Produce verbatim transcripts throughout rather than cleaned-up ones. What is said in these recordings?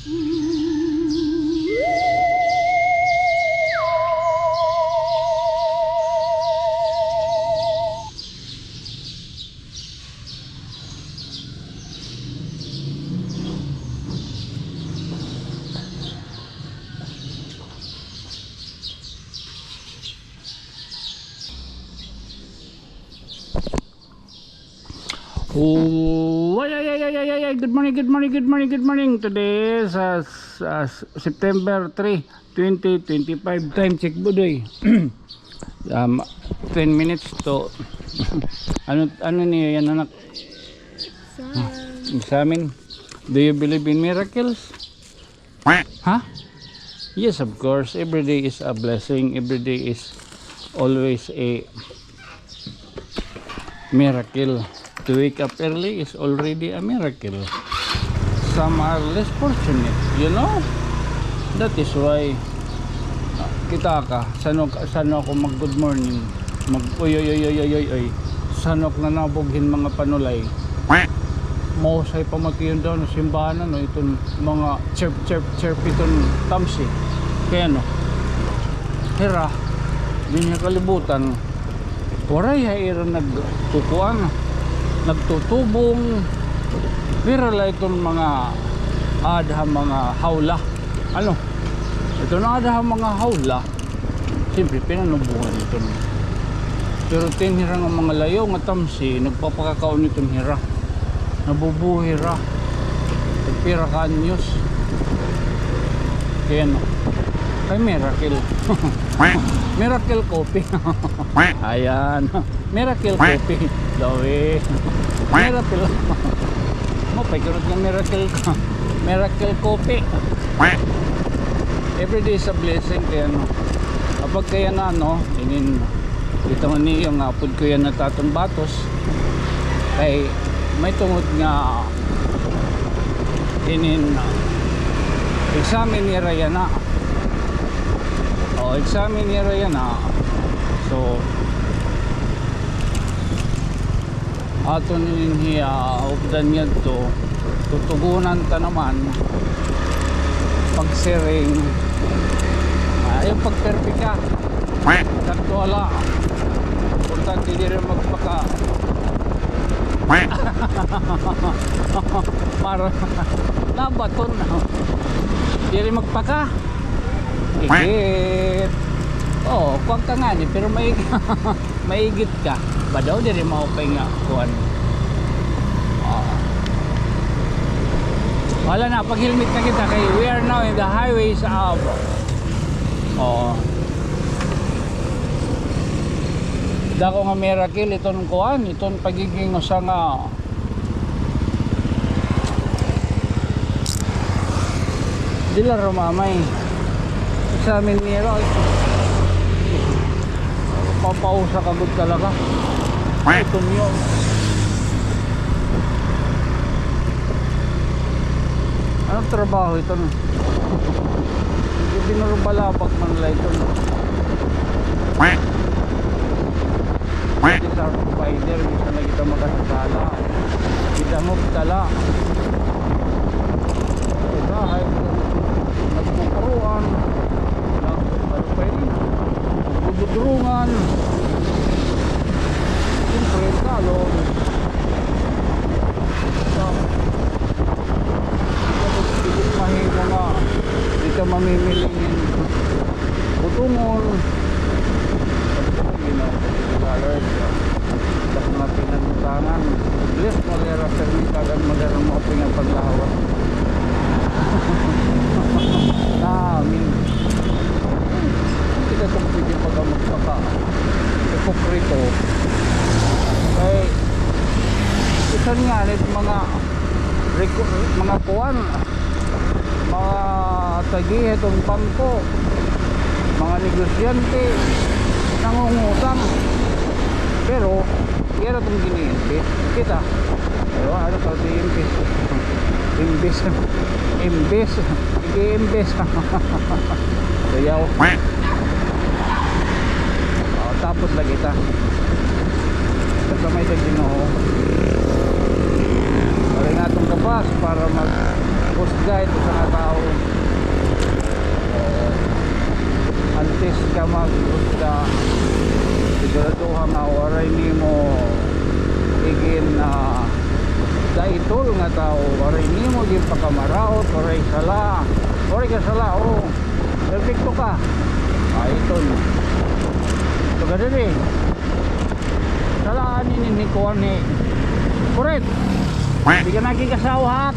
Oh, ay, ay, ay, ay, ay, ay, ay. Good morning, good morning, good morning, good morning. Today is, uh, s-, uh, s-, September three, twenty twenty-five. Time check, Budoy. Um, ten minutes to, ano, ano niya yan, anak? Exam. Examine. Do you believe in miracles? Ha? Yes, of course. Every day is a blessing. Every day is always a miracle. To wake up early is already a miracle. Some are less fortunate, you know? That is why, ah, kita ka, san-o, san-o ako mag-good morning, mag-, oy, oy, oy. San-o ak nanabog hin mga panulay. Mahusay pamation daw nga simbahan, no, iton mga chirp, chirp, chirp iton tamsi. Kay ano, hira, dinhi ha kalibutan, waray ha ira nagkukuan, nagtutubong. Hira la iton mga aad ha mga hawla. Ano? Iton aad ha mga hawla. Siyempre, pinanubungan ito, no? Pero tin hira nga mga layaw nga tamsi, nagpapakakaon iton hira. Nabubuhi hira. Nagpira ka anyos. Kay ano? Kay miracle. Miracle Coffee. Ayan. Miracle Coffee. Daw eh. Miracle. Maupay kunot nga miracle ko. Miracle Coffee. Every day is a blessing kay ano. Kapag kay ano, ano, inin, kita man niyo nga apod ko yan nataton batos. Kay may tungod nga inin, uh, examine nira yana. O, examine nira yana. So, aton inin hiya, updan ngadto, tutugunan ta naman, pagsiring, ah, ayaw pagperpika. Sakto la. Importante diri magpaka. Para nabaton. Diri magpaka. Igit. Oo, kuwan ka ngani, pero may Maigit ka. Ba daw diri maupay nga kuan? Ah. Wala na, pag-helmet na kita kay we are now in the highways of, oo. Dako nga miracle iton kuan, iton pagiging usa nga Diri la rumamay. Examine nira. Papausa ka gud talaga. Ito niyo. Ano trabaho ito, no? Binurbalabak man la ito, no? Pwede sa provider, minsan na kita makasasala. Gidangop ta la. Usahay, nagpupuruan, nag-, ano pa ini? Nagdududrungan. Siyempre, talo. Tapos, mahimo nga, di ka mamimili hin butongon. Pag, you know, dollars, ah, sa mga pinangutangan, bless mo, lera, permitagan mo, lera, mga pinapaglawas. Amin. Kita itong pwede pagkamagpaka. Hipokrito. Kay, isan nga, nit mga reco-, mga kuwan, mga tagi hiton bangko, mga negosyante, nangungutang. Pero, yara itong gini-invest. Kita. Pero, ano pa si invest? Invest. Invest. Ig-invest. Sayaw. O, tapos lagi ta. Sa may sa Ginoo. Waray naton kapas para mag-, Husga ito sa nga tawo. Eh, antes ka maghusga, siguraduha nga waray nimo igin, ah, daitol nga tawo, waray nimo igin pakamaraot, waray sala, waray ka sala, o. Perfecto ka. Ah, ito na. Ito ka diri. Salaan ini ni kuan ni. Kuret. Di ka nagkikasawa, ha?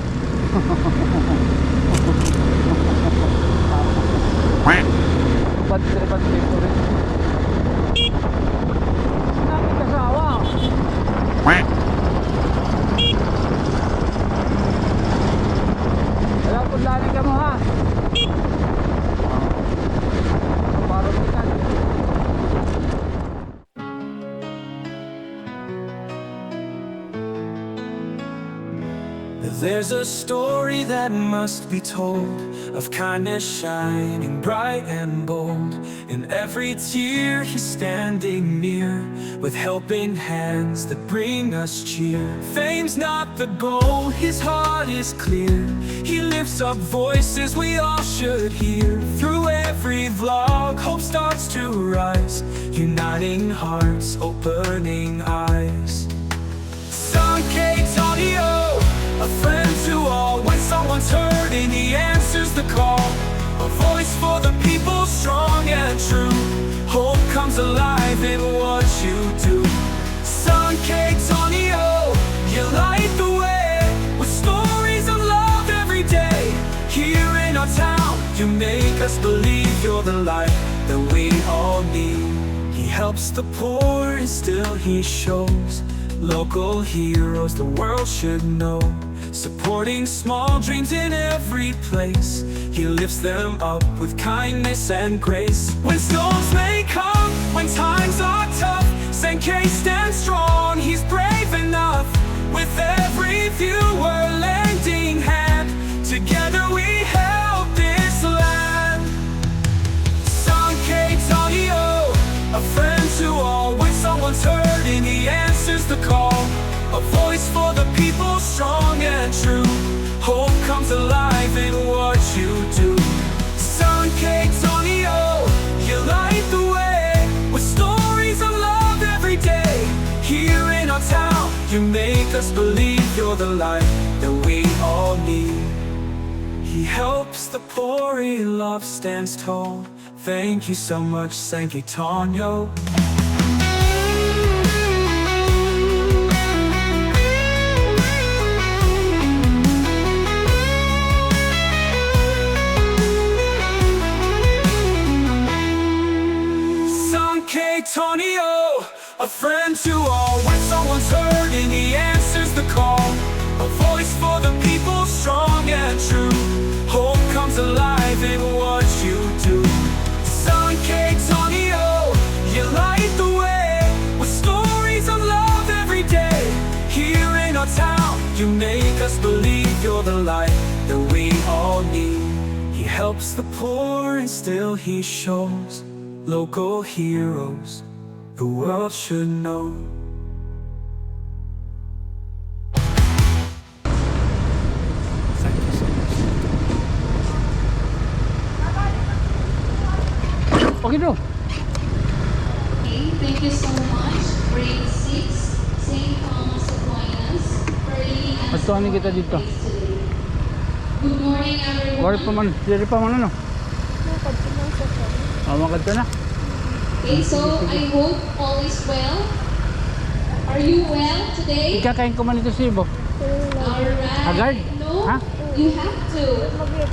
Bad trip, bad trip, kuret. Nagkikasawa. Wala po lani ka mo, ha? There's a story that must be told of kindness shining bright and bold. In every tear, he's standing near, with helping hands that bring us cheer. Fame's not the goal, his heart is clear. He lifts up voices we all should hear. Through every vlog, hope starts to rise, uniting hearts, opening eyes. San Kay Tonio, a friend to all. When someone's hurting, he answers the call. A voice for the people, strong and true. Hope comes alive in what you do. San Kay Tonio, you light the way with stories of love every day. Here in our town, you make us believe you're the light that we all need. He helps the poor and still he shows local heroes the world should know. Supporting small dreams in every place, he lifts them up with kindness and grace. When storms may come, when times are tough, San Kay stands strong, he's brave enough. With every viewer lending hand, together we help this land. San Kay Tonio, a friend to all. When someone's hurting, he answers the call. A voice for the people, strong and true. Hope comes alive in what you do. San Kay Tonio, you light the way with stories of love every day. Here in our town, you make us believe you're the light that we all need. He helps the poor, he loves, stands tall. Thank you so much, San Kay Tonio. San Kay Tonio, a friend to all. When someone's hurting, he answers the call. A voice for the people, strong and true. Hope comes alive in what you do. San Kay Tonio, you light the way with stories of love every day. Here in our town, you make us believe you're the light that we all need. He helps the poor and still he shows local heroes the world should know. Okay, bro. Okay, thank you so much, Grade six, Saint Thomas Aquinas, for leading us. Adto ni kita dito. Good morning, everyone. Wala pa man, diri pa man, ano? Makadto na siya. Oh, makadto na. Okay, so I hope all is well. Are you well today? Ikakain ko man ito sa ibo. All right. Agad? No, ha? You have to.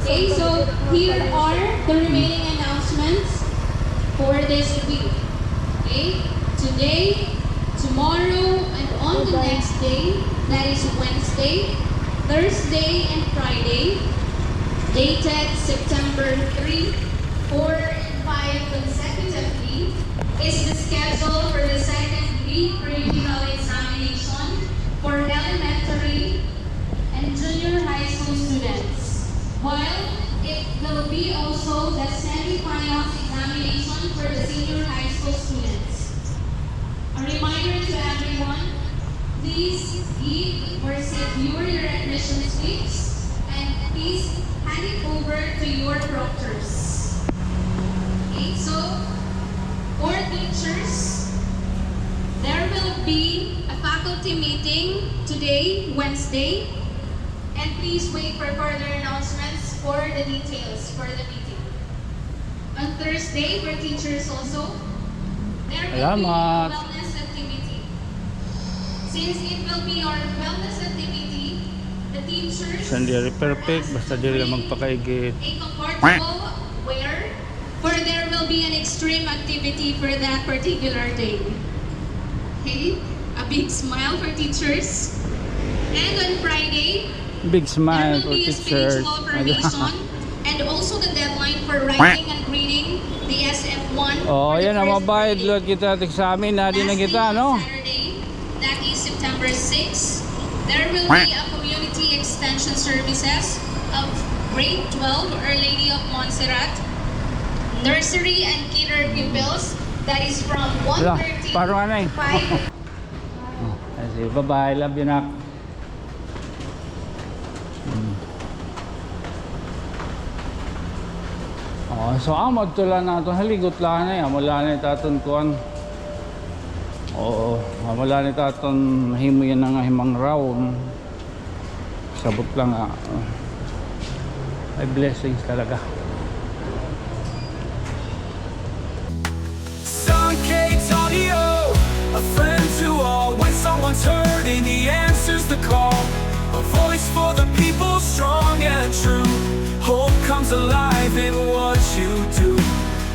Okay, so here are the remaining announcements for this week. Okay? Today, tomorrow, and on the next day, that is Wednesday, Thursday, and Friday, dated September three, four, and five consecutively, is the schedule for the second week regional examination for elementary and junior high school students, while it will be also the semifinals examination for the senior high school students. A reminder to everyone, please give or secure your admission slips and Please hand it over to your proctors. Okay, so for teachers, there will be a faculty meeting today, Wednesday, and please wait for further announcements for the details for the meeting. On Thursday, for teachers also, there will be a wellness activity. Since it will be our wellness activity, the teachers must bring a comfortable wear, for there will be an extreme activity for that particular day. Okay? A big smile for teachers. And on Friday, there will be a spiritual formation and also the deadline for writing and reading the S F one. Oh, yan, mabayad liwat kita, exam na, di na kita, no? Lastly, on Saturday, that is September six, there will be a community extension services of grade twelve, Our Lady of Montserrat, nursery and kinder pupils, that is from one thirty to five. Oh, sige, bye-bye. Love you, nak. Hmm. Oh, so amo adto la naton, haligot la anay, amo la anay it aton kuan. Oo, amo la anay it aton mahimo yana nga himangrawon. Sabot la nga, ah, may blessings talaga. San K Tonio, a friend to all. When someone's hurting, he answers the call. A voice for the people, strong and true. Hope comes alive in what you do.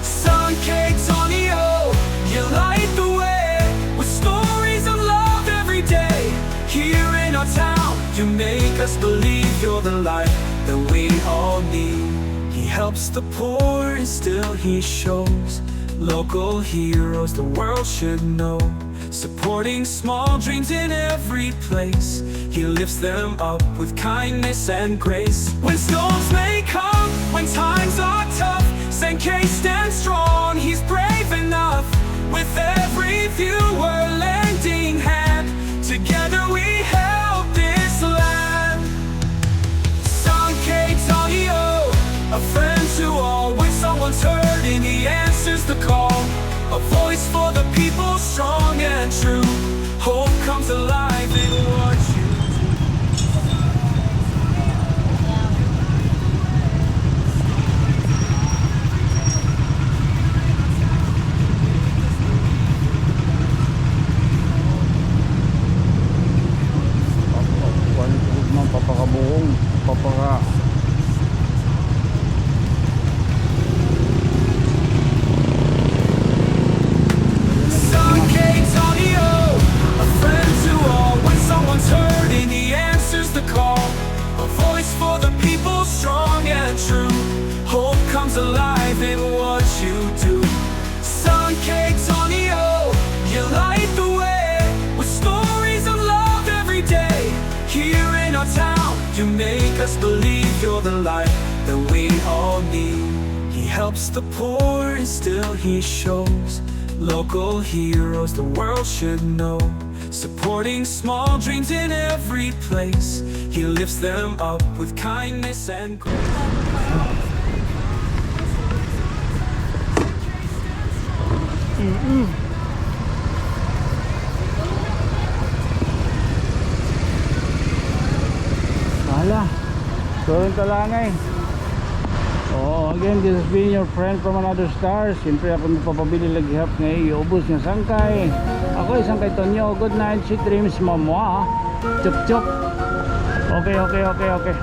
San K Tonio, you light the way with stories of love every day. Here in our town, you make us believe you're the light that we all need. He helps the poor and still he shows local heroes the world should know. Supporting small dreams in every place, he lifts them up with kindness and grace. When storms may come, when times are tough, San K stands strong, he's brave enough. With every viewer lending hand, together we help this land. San K Tonio, a friend to all. When someone's hurting, he answers the call. A voice for the people, strong and true. Hope comes alive in what you do. Kuan, kuan, papakabuong, papaka- San K Tonio, a friend to all. When someone's hurting, he answers the call. A voice for the people, strong and true. Hope comes alive in what you do. San K Tonio, you light the way with stories of love every day. Here in our town, you make us believe you're the light that we all need. He helps the poor and still he shows local heroes the world should know. Supporting small dreams in every place, he lifts them up with kindness and grace. Mm-mm. Hala. Turun ta la anay. Oo, again, this has been your friend from another star. Siyempre, ako nagpapabilin la gihap nga iyo ubos nga sangkay. Ako, San K Tonio. Good night, sweet dreams, mama. Chup, chup. Okay, okay, okay, okay.